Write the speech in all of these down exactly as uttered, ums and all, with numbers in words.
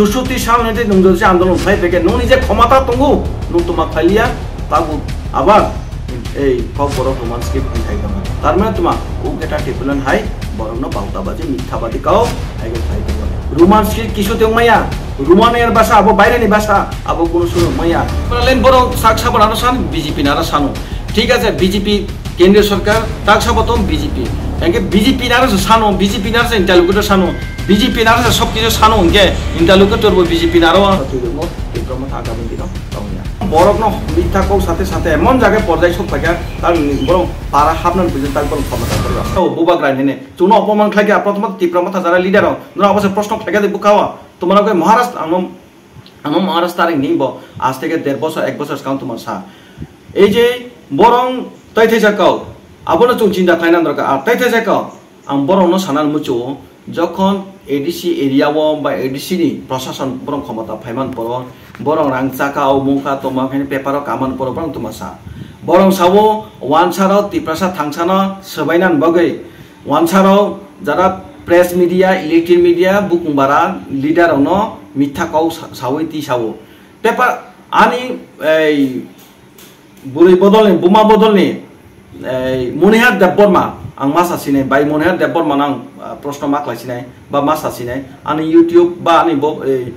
Chusoti sal ni tei nwng jodi andolon khlai peke, nwng ni je khomata tongo, nwng tuma khlailiya, tabu abar ei kok borok Roman script ni thai tongo. Tar mane tuma o keta tipulan hai borok no bauta baji mitha badi kau hai khe khlai tongo. Roman script kisu tong maya, Roman er basa abo baire ni basa, abo kunu suru maya. Len borok sak sabon aro san, B J P naro sano. Thik ase, B J P kendriya sarkar, tak sabon tong B J P. Engke B J P naro sano, B J P naro interlocutor sano, B J P naro sob kisu sano engke interlocutor bo B J P naro. Twi rwmo, Tipra Motha agami dino tongya. Borok no mitha kok sate sate emon jaga porjai sok paikha, tar borok para hapnan bijin tak borok khomota kori. Tabo bubagra hene, chuno opoman khlai kha, prothom Tipra Motha jara leader rok, noro abose proshno khlai kha de bukao. Tomar ke Maharashtra, ang no, ang no Maharashtra ring ni bo, aaj theke der bosor, ek bosor swkang tomar sa. Ei je borong tai thaisa kau, abono chwng chinta khlaina dorkar. Ar tai thaisa kau, ang borokno sana muchungo, jokhon A D C area o ba A D C ni prosason borong khomota phaiman poro, borong rang chaka o mungka toma khaini paper o kaman poro borong tuma sa. Borong sao, wansaro Tiprasa thangsano swbainani bagwi, wansaro jara press media, electronic media, bukung bara leader rokno mitha kau sa-, sawi ti sao. Paper ani ei bwrwi bodolni, buma bodolni, ei, Monihar Debbarma, ang masa sinai, bai Monihar Debbarma nang, ah, proshno ma khlai sinai, ba masa sinai, ani YouTube ba ani bo, ei,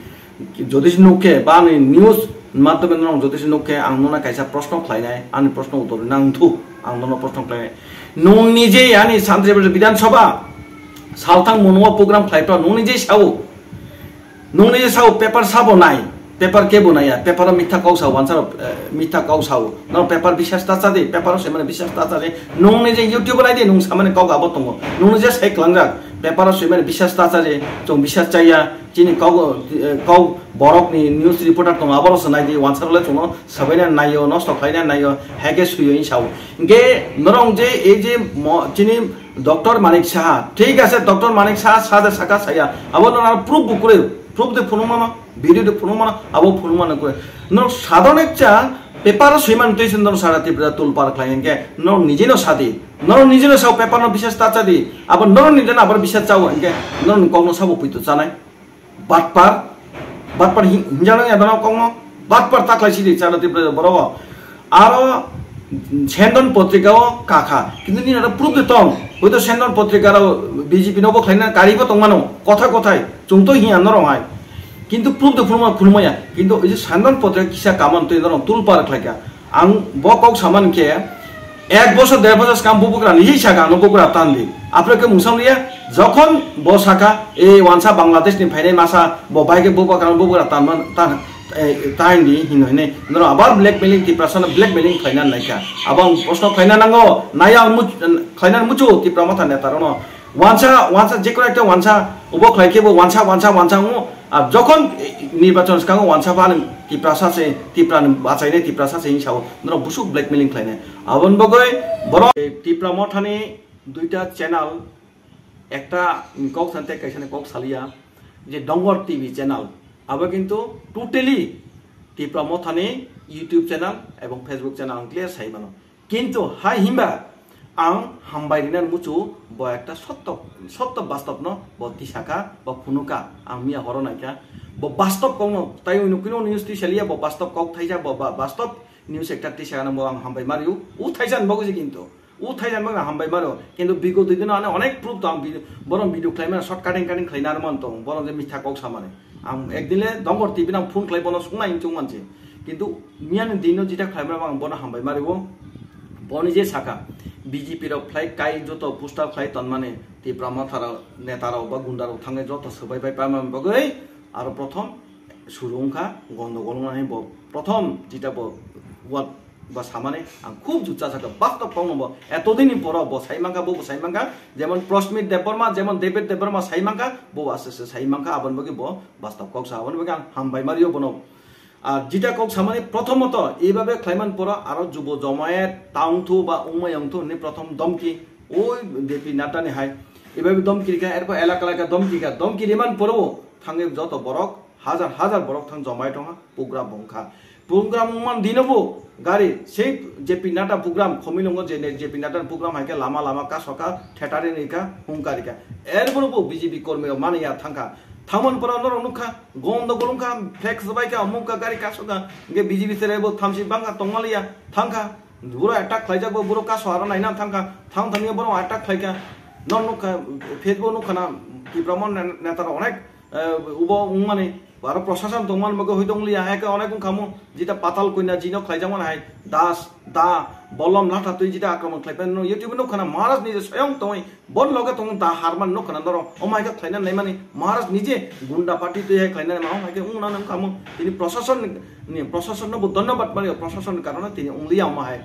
jodi se nukhe, ba ani news madhyome nang jodi se nukhe, ang nona kaisa proshno khlainai, ani proshno uttor nang thu, ang nono proshno khlainai. Nung nije ani Santri Bidhan Sabha, salthang mono program khlai to, nung nije sao, Nung ni sao paper sabo nai, paper kebo nai ya, paper o mitha kok sao, wansaro, eh, mitha kok sao. Nang paper bisas ta chadi, paper o semane bisas ta chadi. Nung ni je YouTube nai di, nung samane kok abo tongo. Nung ni je sai klangjak, paper o semane bisas ta chadi, chong bisas chaya, chini kok, eh, kok borok ni news reporter tongo, abo rok se nai di, wansaro le chongo, sabaina nai yo, nosto khlaina nai yo, hake suyo in sao. Ge norong je, ei je mo, chini Doctor Manik Saha, thik ase, Doctor Manik Saha sada saka saya, abo no proof bo kure, proof de phunuk mano, video de phunuk mano, abo phunuk mano kure. No sadhon ekcha paper o swiman twi sen don sara Tripura tulpar khlai enke, no nije no sadi, no nije no sao paper no bisas ta chadi, abo no nije no abar bisas chao enke, no kok no sabo puito chanai. Batpar, batpar hi-, hinjano ya dano kongno, batpar taklai sidi chana Tripura borok o. Aro Sendon potrika o kakha, kintu nini aro proof de tong, hoito Sendon potrika aro B J P no bo khlaina kari bo tongmano, kotha kothai, chwng to hiya norong hai. Kintu proof de phunuma phunumaya, kintu oi je Sendon potrika kisa kaman twi norong tulpar khlaika. Ang bo kok saman khe, ek bosor, der bosor swkang bubugra ni saka ano bubugra tan di. Apre ke mungsam liya, jokhon bo saka, e wansa Bangladesh ni phainai masa, bo bai ke bubugra, bubugra tan man, tan, eh, tan di, hino hine. Noro abar blackmailing, Tiprasa no blackmailing khlaina naikha. Abo ang proshno khlaina nango, naya ang much-, khlaina muchu Tipra Motha neta rono. Wansa, wansa, je kono ekta wansa, ubo khlai khe bo wansa, wansa, wansa wngo. Ar jokhon, eh, nirbachon swkango wansa ba ni Tiprasa se, Tipra ni bachainai Tiprasa se hinwi sao, norok busuk blackmailing khlainai. Aboni bagwi borok, eh, Tipra Mothani duita channel, ekta kok sante kaisa ni kok saliya, je Dongor T V channel, abo kintu totally Tipra Mothani YouTube channel ebong Facebook channel ang clear sai mano. Kintu hai himba ang hambai rinani muchu bo ekta sotto, sotto bastobno bo tisaka, bo phunuka, ang miya horo naikha. Bo bastob kokno, tai ui nukino news twi saliya, bo bastob kok thaisa, bo ba-, bastob news ekta tisakano bo ang hambai mario. U thaisa ni bagwi se kintu. U thaisa ni bagwi hambai mario. Kintu bigo dui dino ano onek proof to ang video, borok video khlaimano short cutting cutting khlaina ano man tongo. Borok je mitha kok samani. Ang ekdin le Dongor T V nang phone khlai bono suknai hinwi chukmanse. Kintu miyani dino jita khlaimani ang bono hambai mario. Boni je saka B J P rok khlai kai joto poster khlai tonmani Tipra Motha rok, neta rok ba gunda rok thangwi joto swbai bai paimani bagwi aro prothom suru wngkha, gondogol wngnani bo prothom jita bo wal ba samani ang khub jukcha sakha, bastob kokno bo etodini poro bo sai mankha, bo bo sai mankha, jemon Prashmit Debbarma, jemon David Debbarma sai mankha, bo bo aswk se sai mankha, aboni bagwi bo bastob kok sa, aboni bagwi ang hambai mario bono. Ar jita kok samani prothomoto eibabe khlaiman poro aro jubo jomayet ta wngthu ba wngmaya wngthu hinwi prothom domki oi J P Nadda ni hai eibabe domki rikha, erpor elaka elaka domki rikha, domki riman poro thangwi joto borok hajar hajar borok thang jomai tongkha, program wngkha. Program wngmani dino bo gari sei J P Nadda program, Khumulwngo je J P Nadda ni program hai khe lama lama kasoka, theater ni rikha, hungka rikha. Erporo bo B J P kormi rok mani ya thangkha. Thangmani pora norok nukha, gondo gulungkha, flex bai kha, mukha gari kasokha, hingke B J P serai bo thamsi bangkha tongmaliya, thangkha, buro attack khlaijak bo, buro kaso aro naina thangkha, thang thangya borok attack khlaikha, nok nukha, Facebook nukha na, Tipra Motha ne-, neta rok onek, eh, ubo wngmani, aro prosason tongmani bagwi hoi tongliya, hai khe onek wngkha mo, jita Patal Koina jino khlaijakmani hai, Das, Da, Bolom, Latha twi jita akromon khlaipai, no YouTube nukha na, Maharaj ni je soyong tongwi, Bon loge tong da harman no khana doro. Omai ka khlaina naimani Maharaj nije gunda party twi hai khlaina naima. Omai ke ungna nang kamo. Tini prosason ni, prosason no bo dhanyabad mani, prosason ni karone tini ungliya omai.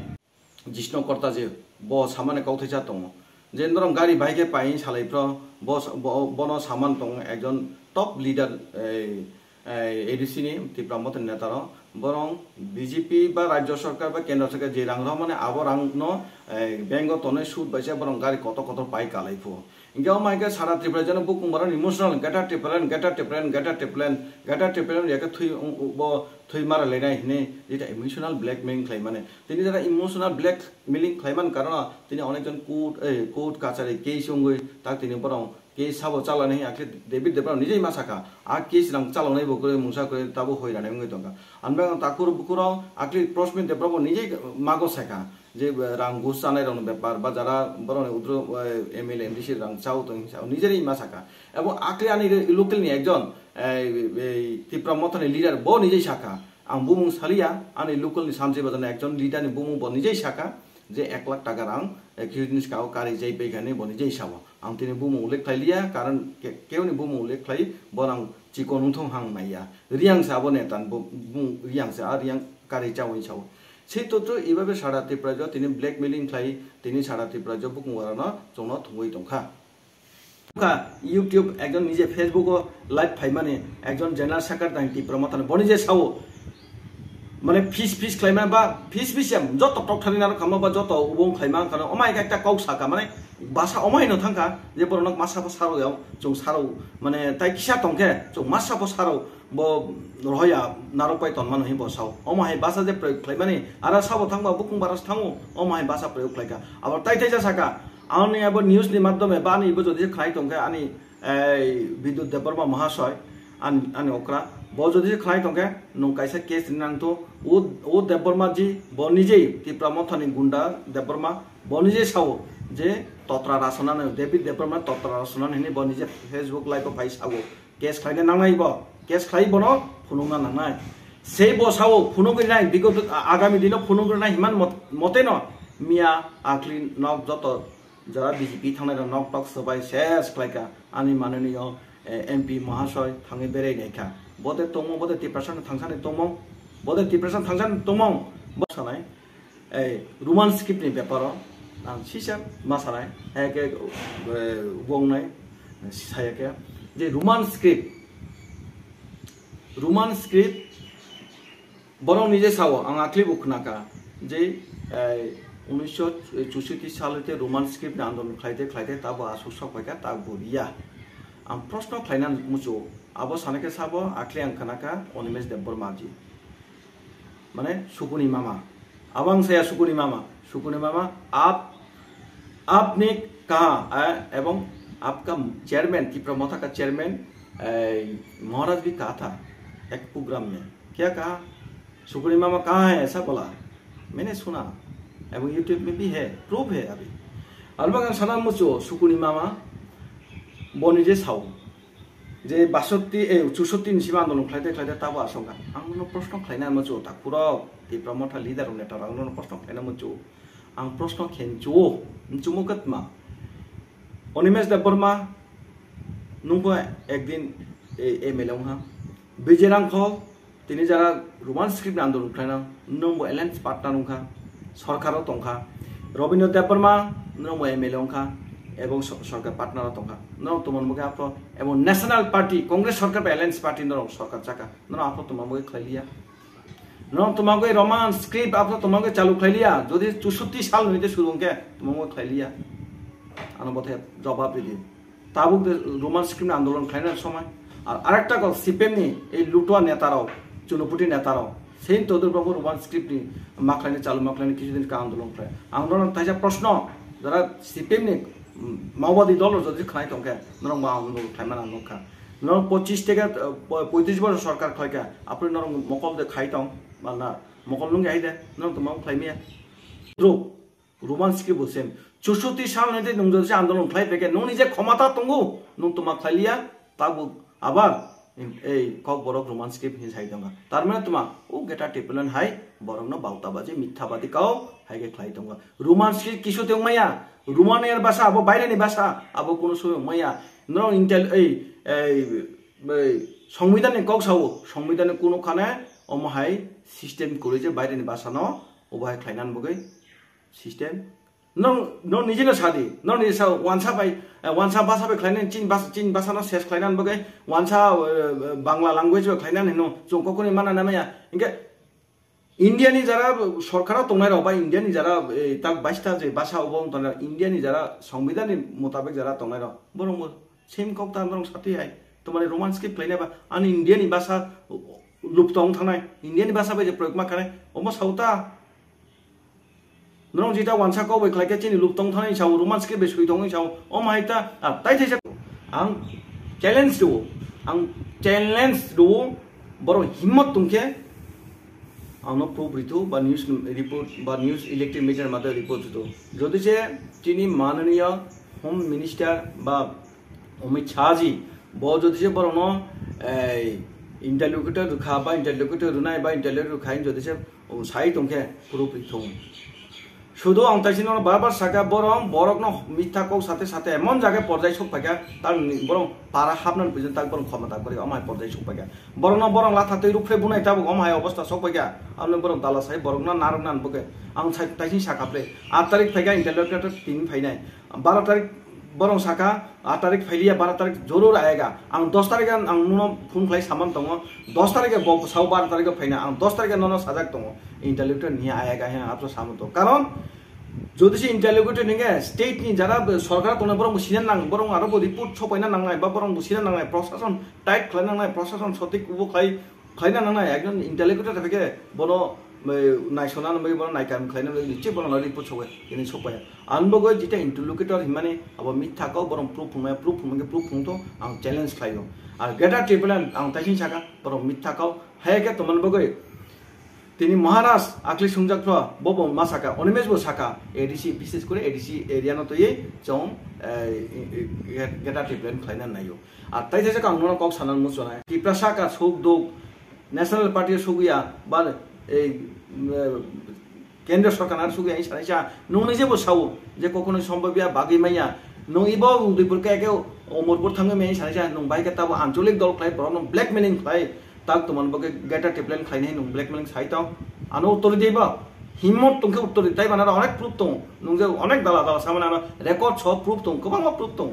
Jisno Korta je bo samane kau thaisa tongo. Je norong gari bai ke pai salai pro bo, bo, bono saman tong ekjon top leader, eh, eh, A D C ni Tipra Motha ni neta rok, borong B J P ba Rajya Sarkar ba Kendra Sarkar je rang rw mani abo rang no, eh, bank o tonwi sud bai se borong gari kotor kotor pai kalai phu. Hingke omo hai khe sara Tripura jano bukung borok ni emotional, Greater Tipraland, Greater Tipraland, Greater Tipraland, Greater Tipraland ya khe thwi, bo thwi mara lenai hinwi jeta emotional blackmailing khlai mani. Tini jeta emotional blackmailing khlai man karona tini onek jon court, eh, court kachari case wngwi tak tini borong case sabo chalani hwnwi akhe David Debbarma nijei ma saka, a case rang chalonai bo kwrwi mungsa kwrwi tabo hoi rani wngwi tongkha. Ang bang takhur bukhurok akhe Prashmin Debbarma bo nijei mago saka je, eh, rang gus chanai rokni bepar ba jara borokni udro, eh, M L A, M D C rang chao tong hinwi sao nijeri ma saka. Ebo akhe ani local ni ekjon, eh, eh, Tipra Motha ni leader bo nijei saka. Ang bumung saliya, ani local ni Samchi Bazar ni ekjon leader ni bumung bo nijei saka je ek lakh taka rang, eh, kisi ni saka o kari jai pai kha hinwi bo nijei sao. Ang tini bumung ullekh khlai liya, karon ke-, keuni bumung ullekh khlai bo nang chikon wngthong hang naiya. Riyang se abo neta ni bo-, bumung Riyang se, a Riyang kari chawi sao. Sei totro ibabe sara Tripura jo tini blackmailing khlai, tini sara Tripura jo bukung warano chwngno thungwi tongkha. Kha YouTube ekjon nije Facebook o live phaimani ekjon general secretary Tipra Motha ni boni je sao. Mane fis fis khlaima ba fis fis ya joto tok thani naro khama ba joto ubong khlaima khana omai ekta kok saka mane basa omai no thangkha je borok nok masa bo saro ya chung saro mane tai kisa tongkhe chung masa bo saro bo rohoya naro pai tonmano hi bo sao omo hai basa je proyog khlaimani ara sabo thangba bukung baras thango omo hai basa proyog khlaika abo tai tai ja saka ani abo news ni madhyome ba ani ibo jodi khlai tongkhe ani ei Bidyut Debbarma Mahasoy, an-, ani okra, bo jodi khlai tongkhe, nwng kaisa case rinang to, o, o Debbarma ji, bo nijei Tipra Mothani gunda Debbarma, bo nijei sao je totra rasonani, David Debbarma totra rasonani hinwi bo nije Facebook live o phai sao, case khlaina nangnai bo, case khlai bono phunukna nangnai. Sei bo sao phunuk rinai, bigot a-, agami dino phunuk rinai himan mot-, moteno miya akli nok joto jara B J P thangnai rok nok tok swbai ses khlaika ani mananiyo, eh, M P Mahasoy thangwi berai naikha. Bote tongmo, bote Tiprasa no thangsani tongmo, bote Tiprasa thangsani tongmo, bo sanai, eh, Roman script ni beparo ang sisa ma sanai, hai khe, eh, wng nai, saya khe, je Roman script, Roman script, Borok nije sao, ang akli bo khwnakha je, eh, unisho chusoti salo te Roman script ni andolon khlaite khlaite tabo aswk sok phaikha, ta bo riya. Ang proshno khlaina muchungo, abo sana khe sabo akli ang khwnakha Animesh Debbarma ji. Mane Sukuni mama. Abo ang saya Sukuni mama. Sukuni mama, ap, apni kaha, eh, ebong apka chairman, Tipra Motha ka chairman, eh, Maharaj bhi kaha tha, ek program mein. Kya kaha? Sukuni mama kaha hai aisa bola? Maine suna. Ebong YouTube mein bhi hai, proof hai abhi. Alba kan sana mucho, Sukuni mama, boni je sao. Je basotti, eh, chusotti ni sima andolon khlaite khlaite tabo asongkha. Ang no proshno khlaina mucho, takhurok, Tipra Motha leader, neta rok no proshno khlaina mucho. Ang proshno khe mucho, muchumo katma. Animesh Debbarma, nungbo ekdin, eh, M L A wngha. Vijay Rangkhol, tini jara Roman script ni andolon khlaina, nwng bo alliance partner wngkha, sorkaro tongkha. Rabindra Debbarma, nwng bo M L A wngkha, ebong so-, sorkar partner o tongkha. Nwng tomon bo khe apro, ebong National Party, Congress sorkar bai alliance party nwng sorkar chaka. Nwng apro tomon bo khe khlai liya. Nwng tomon bo Roman script apro tomon bo chalu khlai liya. Jodi chusotti sal ni te suru wngkhe tomon bo khlai liya. Ano bothe jawab ridi. Tabuk de Roman script ni andolon khlaina somai. Ar arekta kok C P M ni ei lutua neta rok, chunuputi neta rok, Saint Todur babu Roman script ni ma khlaina chalu ma khlaina kisu din ka andolon khlai. Ang norok taisa proshno, jara C P M ni, mm, Maobaadi dol rok jodi khlai tongkhe, norok ma andolon khlaimana nukha. Norok pochis teke, eh, po-, poitris bosor sorkar khlaikha, apre norok mokol de khai tong, ba na, mokol nungya hai de, norok tongma khlai maya. True, Roman script bo same. Chusoti sal ni de nung jodi andolon khlai peke, nungni je khomata tongo, nung tongma khlai liya, tabuk abar, ei, Kokborok Roman script hin sai tonga. Tar mane tongma, o Greater Tipraland hai, borokno bauta baji, mitha badi kau, hai khe khlai tongo. Roman script kisu tong maya, Romanian basa abo baireni basa, abo kono soyo maya. Norok intel-, ei, ei, ei, Songbidan ni kok sao, Songbidan ni kono khane omo hai system kwrwi je baireni basa no obo hai khlainan bagwi system. Nong, nong nije no sadi, nong nije sao, wansa bai, eh, wansa basa bai khlainan, chin bas-, chin basa no ses khlainan bagwi, wansa, eh, Bangla language bai khlainan hino, chwng kokoni mana na maya. Hinkhe India ni jara sorkar o tongnai rok ba India ni jara, eh, tak baista je basa obo wng tongnai rok, India ni jara Songbidan ni mutabek jara tongnai rok, borok bo same kok ta norok satwi hai. Tomani Roman script khlainai ba ani India ni basa luptong thangnai, India ni basa bai je proyog ma khanai, omo sao ta. Norok jeta wansa kok bai khlai khe chini luptong thangnai sao, Roman script bai swi tongwi sao, omo hai ta, ah, tai thaisa ang challenge rwo, ang challenge rwo, borok himmot tongkhe ang no proof rito ba news report ba news electric media mate report rito. Jodi se chini mananiya Home Minister ba Amit Shah ji, bo jodi se borok no, ei, interlocutor rwkha ba interlocutor rwnai ba interlocutor rwkha hin jodi se, um, sai tongkhe proof rithung. Sudu ang taisi no bar bar saka, borok, borok no mitha kok sate sate emon jaga porjai sok paikha, tak ni borok para hapnan puijan tak borok khoma tak kori, omo hai porjai sok paikha. Borok no borok latha twi rukphre bunai tabuk omo hai obostha sok paikha. Amni borok dala sai borok no narwk nan bwkhe. Ang sai taisi saka ple, aat tarik phaikha interlocutor tini phainai. Baro tarik borok saka, aat tarik phailiya, baro tarik joror ayega. Ang dos tarik ang nuno phone khlai saman tongo. Dos tarik bo sao baro tarik phaina, ang dos tarik nono sajak tongo. Interlocutor niya ayega he ang apso saman tongo. Karon jodi se interlocutor ninge state ni jara sorkar tongnai borok bo sina nang, borok aro bo report sopaina nangnai ba borok bo sina nangnai, prosason tight khlai nangnai, prosason sotik ubo khlai khlaina nangnai, ekjon interlocutor thapikhe bono, eh, naisona nangbai, bono naikam khlaina nangbai, niche bono report sokbai, ini sokbai. Ang bagwi jeta interlocutor hinmani abo mitha kok, borok proof phungnai, proof phungmani proof phungto ang challenge khlaio. Ar Greater Tipraland ang taising saka, borok mitha kok, hai khe tomani bagwi tini Maharaj akli sungjak phro, bo bo ma saka, Animesh bo saka, A D C, bises kore A D C area no twi chong, eh, Greater Tipraland khlaina naio. Ar tai thaisa ang nono kok sana muchunai. Tiprasa ka suk duk, National Party o sugya, ba, ei, eh, Kendra Sorkar ar sugya, sanai sa, nung ni jebo sao, je kokno sombobya, bagwi manya, nung ibo Udaipur ka eke Omorpur thangwi manya, sanai sa, nung bai ka tabo ancholik dol khlai, borok nung blackmailing khlai, tak tuman bo ke Greater Tipraland khlainai nung blackmailing sai tong, ano uttor di ba, himmot tongkhe uttor di, tai bana onek proof tong, nung je onek dala dala samana ano record so proof tong, kwbangma proof tong.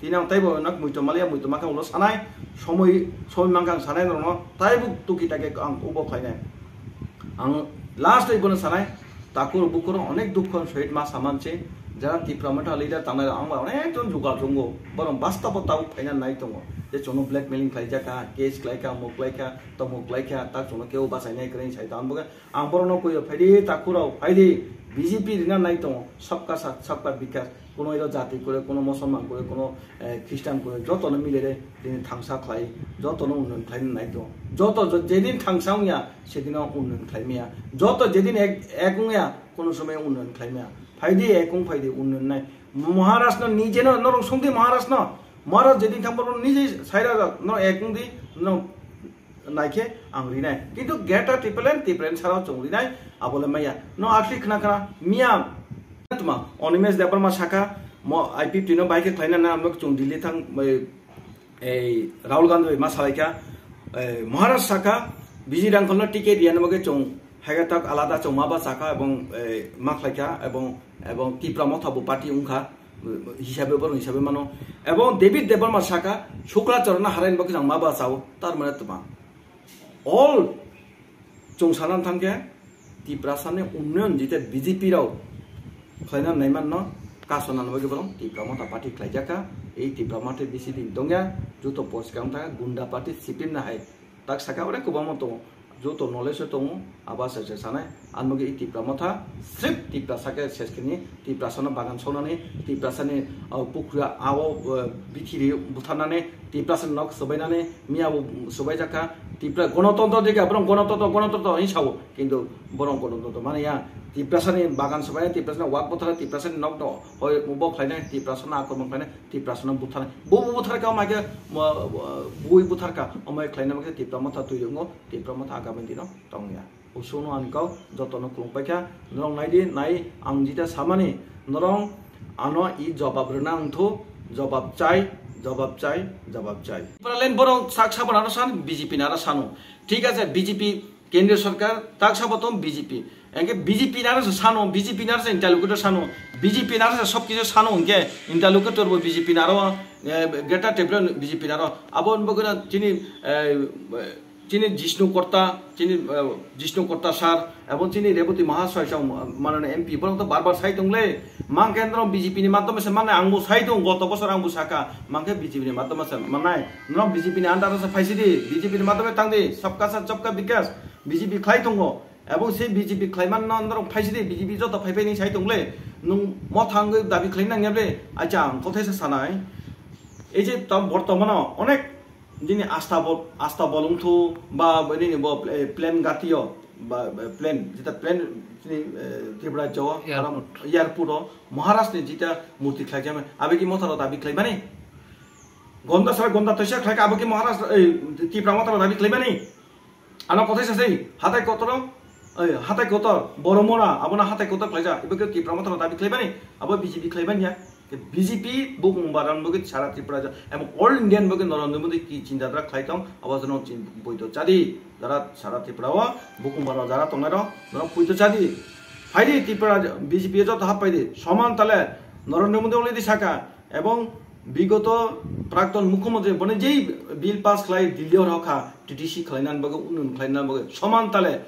Tini ang taibo nok muitu maliya, muitu makha ulo sanai, somoi, somoi mankha ang sanai norokno, taibo tuki take ang ubo khlainai. Ang last oi bono sanai, takur bukur onek dukh sohit ma samanse, jara Tipra Motha leader tangnai ang ba onek jon jugal tongo, borok basta bo tabuk phaina nai tongo, je chwngno blackmailing khlaijak kha, case khlaikha, muk khlaikha, tomuk khlaikha, tak chwngno kebo bachainai kwrwi sai tang bo khe. Ang borokno kuio, phaidi takhurok, phaidi B J P rina nai tongo, sabka sath, sabka bikas, kuno iro jati kore, kuno Musulman kore, kuno, eh, Christian kore, jotono milere tini thangsa khlai, jotono unnoyon khlaina nai tongo. Joto jo-, jedin thangsa wngya, sedino unnoyon khlai maya. Joto jedin ek, ek wngya, kuno somoy unnoyon khlai maya. Phaidi ek wng phaidi unnoyon nai. Maharaj no nije no, norok songdi Maharaj no. Maharaj jedin thang borok nije saira no ek wngdi, no naikhe ang rinai. Kintu Greater Tipraland, Tipraland sarao chwng rinai, abole maya. No asli khna khna, miya. Tuma, Animesh Debbarma saka, mo I P F T no bai khe khlaina na, amno chwng Delhi thang, ei, ei, Rahul Gandhi bai ma salaikha, ei, Maharaj saka, B J Rangkhal no ticket riyana bagwi chwng Haikhe tak alada chwng ma ba chakha ebong, eh, ma khlaikha ebong, ebong Tipra Motha bo party wngkha, eh, hisabe borok hisabe mano. Ebong David Debbarma sakha, Shukla Charan no harai ni bagwi ang ma ba chao, tar mane twma. All chwng sana thangkhe Tiprasa ni unnoyon jete B J P rok khlaina naiman no kasona ni bagwi borok Tipra Motha party khlaijakha. Ei Tipra Motha bisi din tongya, joto post kang thangkha, gunda party sipim na hai. Tak saka onek kwbangma tongo, joto knowledge o tongo, abo se se sanai. Ang nugwi Tipra Motha, srip Tiprasa khe ses khe ni, Tiprasa no bagan sonani, Tiprasa ni, uh, pukhria ao, uh, bithi ri butharnani, Tiprasa nok sobainani miya bo sobai jakha. Tipra gonotontro dikha, borok gonotontro, gonotontro hin sao, kintu borok gonotontro mani ya. Tiprasa ni bagan sobainai, Tiprasa ni wak bothara, Tiprasa ni nok no hoi bo khlainai, Tiprasa no akromon khlainai, Tiprasa no butharnai. Bo bo butharkha, omo khe bui butharkha, omo khlainai, omo khe Tipra Motha twi wngo, Tipra Motha agami dino tongya. Usuno ang kau jotono khulumpai kha, norok nai di, nai ang jita samani, norok ano i jobab rwna ang thu, jobab chai, jobab chai, jobab chai. Paralen borok sak sabon aro san, B J P naro sano. Thik ase, B J P kendriya sarkar, tak sabo tong B J P. Engke B J P naro sano, B J P naro interlocutor sano, B J P naro sob kisu sano engke interlocutor bo B J P naro, eh, Greater Tipraland B J P naro. Abo bogora chini, eh, chini Jishnu Korta, chini, eh, Jishnu Korta sir, ebong chini Reboti Mahaswai chong, manani M P, borok to bar bar sai tongle, mangke norok B J P ni madhyome se mane, angbo sai tong, goto bosor angbo saka, mangke B J P ni madhyome se manai, norok B J P ni under se phaisi di, B J P ni madhyome tang di, sabka saath sabka vikas, B J P khlai tongo, ebong se B J P khlai man no norok phaisi di, B J P joto phai phai ni sai tongle, nwng mothangwi dabi khlai nang ya ble, acha ang kothai sa sanai, ei je to bortomano onek Nini asta bo, asta bolong thu ba nini bo, eh, plane gatio ba, ba plane, jeta plane chini, eh, Tripura jao, Airport. Aram airport o Maharaj ni jeta murti khlai jame, abe ki motharo dabi khlai mani? Gonda sara gonda toisa khlai ka, abe ki Maharaj, eh, Tripura motharo dabi khlai mani? Ano kothai sasai, hatai kotoro, eh, hatai kotor, boromona, abono hatai kotor khlaijak, ibe ke Tipra Mothano dabi khlaibani, abo B J P khlaibani ya. Ke B J P bukung baran bagi sara Tripura ja, emang all Indian bagi Narendra Modi ki chinta dhara khlai tong, abo jono chin-, boito chadi, jara sara Tripura o bukung baran jara tongnai rok, jono boito chadi. Phaidi Tripura B J P joto hap phaidi, soman tale Narendra Modi already saka, Ebong bigoto prakton mukhyamantri boni jei bill pass khlai Delhi o rokha, T T C khlainani bagwi, unnun khlainani bagwi soman tale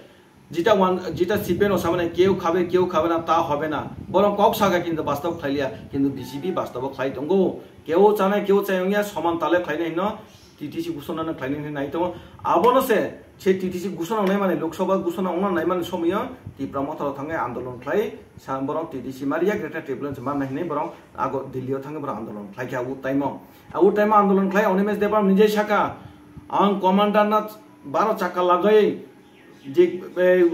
jita wan, jita C P M no samani keu khabe, keu khabe na, ta hobe na. Borok kok saka kintu bastob khlailiya, kintu B J P bastobo khlai tongo. Keu chanai, keu chai wngya, soman tale khlainai hino T T C gusonano khlainai hino nai tongo. Abono se, se T T C gusonang nai mani, Lok Sabha gusonang nai mani somoyo Tipra Motharo thangwi andolon khlai, sa borok T T C mariya, Greater Tipraland se manna hinwi borok ago Delhi o thangwi borok andolon khlai kha, o time o. O time o andolon khlai Animesh Debbarma nijai saka, ang commander na baro chakka lagwi je, e,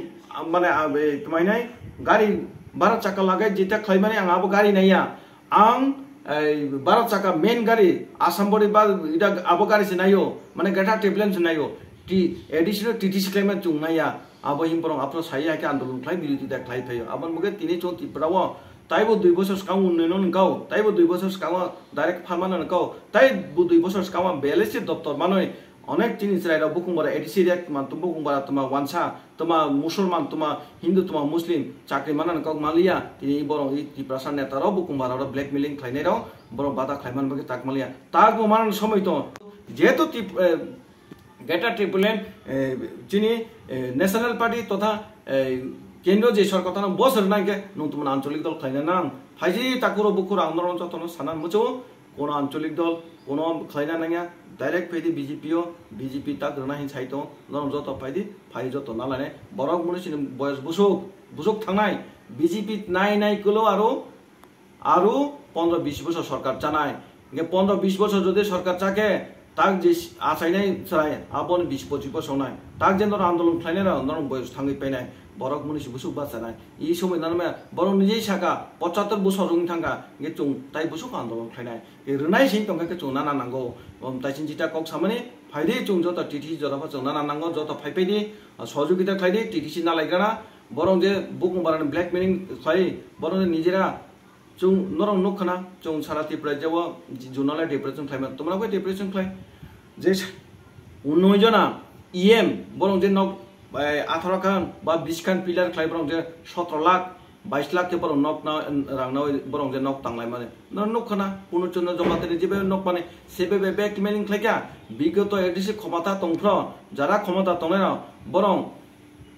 mane, a, e, tmainai gari baro chakka lagwi jeta khlaimani ang abo gari naiya. Ang, e, baro chakka main gari Assam body ba ida abo gari se naio, mane Greater Tipraland se naio. Ti, additional T T C khlaimani chwng naiya. Abo him borok aphuru sai hai khe andolon khlai, birodita khlai phaio. Aboni bagwi tini chwng Tripura o taibo dui bosor swkango unnoi no nangkao, taibo dui bosor swkango direct pharma no nangkao, taibo dui bosor swkango B L S C doptor manwi onek chini chwrai rok bukung bara A D C rek tma, bukung bara tma wansa, tma Musulman, tma Hindu, tma Muslim chakri mana nangkao manliya. Tini borok i Tiprasa neta rok bukung bara rok blackmailing khlainai rok borok bada khlai man bagwi tak manliya. Tak bo manani somoi tongo. Jehetu Tip-, eh, Greater Tipraland, eh, chini, eh, National Party totha, eh, kendro je sorkar tano bosor nai khe nwng tongmani ancholik dol khlaina nang. Phaiji takuro bukur ang norok jotono sana muchungo, kono ancholik dol, kono khlaina nangya, direct phaidi B J P o, B J P tak rwna hin sai tong, norok joto phaidi, phai joto nalainai. Borok muni sini boyos busuk, busuk thangnai, B J P nai nai kwlo aro, Aro pondro bis bosor sorkar chanai. Hingke pondro bis bosor jodi sorkar chakhe, tak je achainai chwrai, aboni bis pochis bosor nai. Tak je norok andolon khlainai rok, norok boyos thangwi painai. Borok muni si busuk bachanai. I somoi nang maya, borok nijai saka, pochattor bosor wng thangkha, hingke chwng tai busuk andolon khlainai. Hingke rwnai sing tongkha khe chwng nana nango. Om tai chwng jita kok samani, phaidi chwng joto T T C jora pha chwng nana nango, joto phai phaidi, sojogita khlaidi, T T C nalai gana. Borok je bukung barani blackmailing khlai, borok je nijera Chwng norok nukha na, chwng sara Tripura jebo zonal depression khlaima, tomra bai depression khlai. Je s-, unnoy jona E M, borok je nok, eh, atharo khan ba bish khan pillar khlai, borok je sotro lakh, bais lakh khe borok nok na, rang na, borok je nok tanglai mani. Norok nukha na, Purno Chandra Jamatari jebe nok mani, sebe be blackmailing khlai kha, bigoto A D C khomata tongphro, jara khomata tongnai rok, borok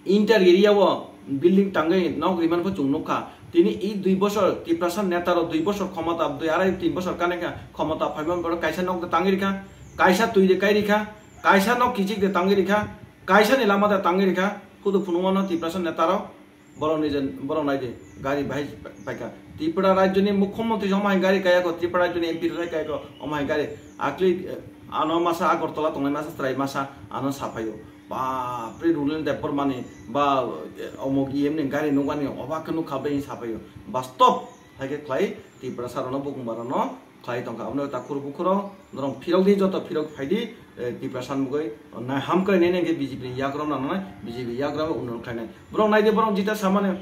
Inter area o building tangwi nok rimani pho chwng nukha. Tini i dui bosor Tiprasa neta rok dui bosor khomota, dui arai tin bosor kanai kha khomota phaimani borok kaisa nok de tangwi rikha, kaisa twi de kai rikha, kaisa nok kichik de tangwi rikha, kaisa ni lama de tangwi rikha, phudu phunukmano Tiprasa neta rok borok ni je borok nai de gari bahai paikha. Tripura rajyo ni mukhyamantri omo hai gari kaya kho, Tripura rajyo ni M P rok hai kaya kho omo hai gari akli, eh, Ano masa Agartala tongnai masa chwrai masa ano saphaio. Bapre, Rulil Debbarmani ba, eh, omok E M ni gari nukmani obak khe nukha bai saphaio. Bastop hai khe khlai Tiprasa rokno, bukhumba rokno khlai tongkha. Aboni takhur bukhuro norok phirok di, joto phirok phai di, eh, Tiprasa ni bagwi na hamkrai nai nai khe B J P ni yagra nangnai, B J P yagra unnon khlainai. Borok nai di, borok jita samani,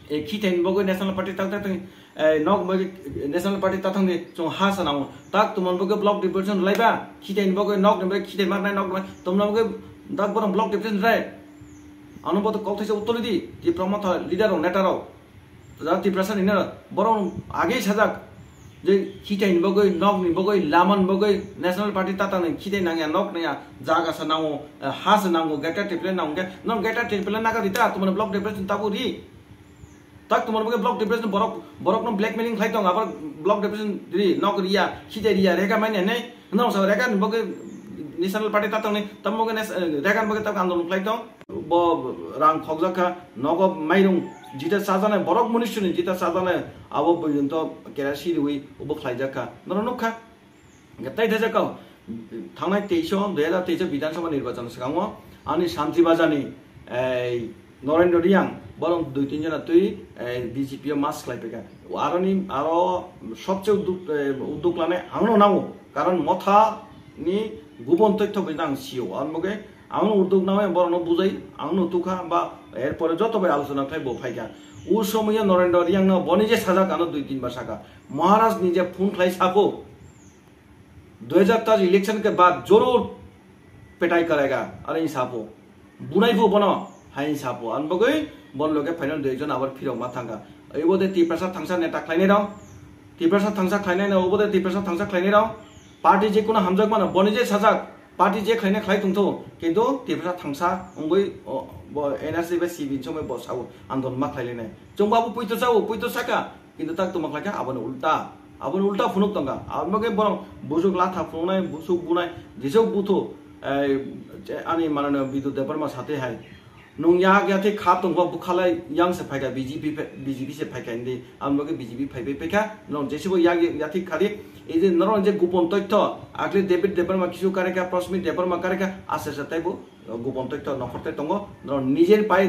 eh, khithai ni bagwi National Party tak tak tang, eh, nok bagwi National Party tak thang di, chwng ha sana o. Tak tumon bagwi block deputation laiba, khithai ni bagwi nok ni bagwi khithai marnai nok ni bagwi, tumon bagwi dak borok block deputation rai. Ano boto kok thaisa uttor di, Tipra Motha leader rok, neta rok. Jara Tiprasa ni na borok age sajak je khitai ni bagwi, nok ni bagwi, lama ni bagwi, National Party tata ni khitai nangya, nok nangya, jaga sa nango, eh, ha sa nango, greater Tipraland nango khe, no greater Tipraland naga rita, tumani block deputation tabu ri. Tak tumani bagwi block deputation borok, borok no blackmailing khlai tong, abar block deputation ri, nok riya, khitai riya, rega manya nei, no sa rega ni bagwi National Party tata ni, tamo bagwi nes-, eh, rega ni bagwi tak andolon khlai tong. Bo rang khokjak kha, nogo mairung jita chajaknai, borok munisuni jita chajaknai, abo porjonto kerasi riwi obo khlaijak kha. Norok nukha, hwnkhe tai thajak kha, thangnai teisho, dui hajar teisho Bidhan Sabha nirbachon swkango ani Santi Bazarni, ei, Norendra Riyang, borok dui tin jona twi, ei, B J P o mas khlai paikha. Aroni, aro sobse uduk, ei, uduk lanai angno nango, karon Motha ni gubon toitho bai nang sio, aro moge Ang no uduk nangmani borok no bujai, ang no tukha ba er pore joto bai alochona khlai bo phaikha. O somoyo Norendra Riyang no boni je sajak ano dui tin bar saka. Maharaj ni je phone khlai sabo, dui hajar teis election ke baad jarur pitai karega, are ni sabo. Bunai phu bono, hai ni sabo. Ang bagwi bon loge phaino dui jon abar phirok ma thangkha. Ebo de Tiprasa thangsa neta khlainai rok. Tiprasa thangsa khlainai no, obo de Tiprasa thangsa khlainai rok. Party je kuno hamjak mano, boni je sajak. Party je khlaina khlai tongtho, kintu Tiprasa thangsa wngwi, o, bo N R C bai C B ni somoi bo sao andolon ma khlailainai. Chwng bo abo poito sao, poito saka, kintu tak tongma khlaikha aboni ulta. Aboni ulta phunuk tongkha. Aboni bagwi borok busuk latha phunuknai, busuk bunai, jesuk buthu, ei, je ani mananiya Bidhu Debbarma satwi hai. Nwng yak yathik kha tongkha, bwkhalai yang se phaikha, B J P phe-, B J P se phaikha hindi, ang bagwi B J P phaibai phaikha, nwng jesibo yak yathik khadi, ei je norok je gupon toitho, akle David Debbarma kisu karikha, Prosmit Debbarma karikha, ase se taibo gupon toitho nokhortai tongo, norok nijer pai